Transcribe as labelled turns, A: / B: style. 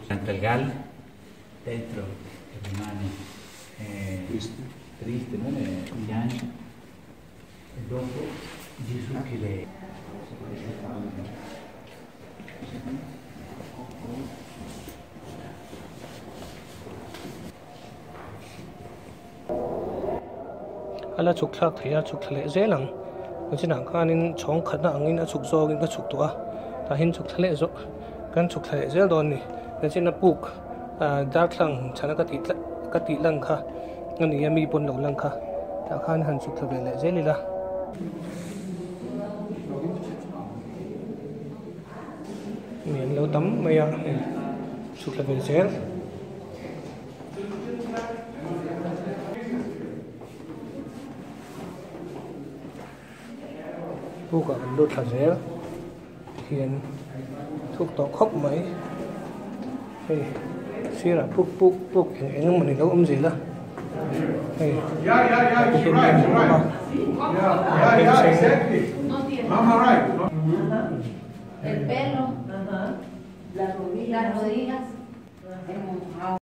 A: Sant'Gal dentro rimane triste, non è piange. E dopo Gesù che le
B: A la chhuk thlak thei a, chhuk thla leh zel ang. Chinah khanin chhawng khatna angin a chhuk zawngin ka chhuk tawh a, tah hian chhuk thla leh zawh kan chhuk thla leh zel dawn a ni. Chin a puk ah darthlalang chhana ka tih tlat ka tih lang kha a ni a mi pawn lo lang kha tah khan han chhuk thla ve leh zel ila. Mi an lo tam mai a hei chhuk thla ve zel. Puk ah kan lut thla zel hian thuk tawh khawp mai hei sirah puk puk puk eng eng emawni lo awm zel a hei ti hian mi an awm a beng chheng.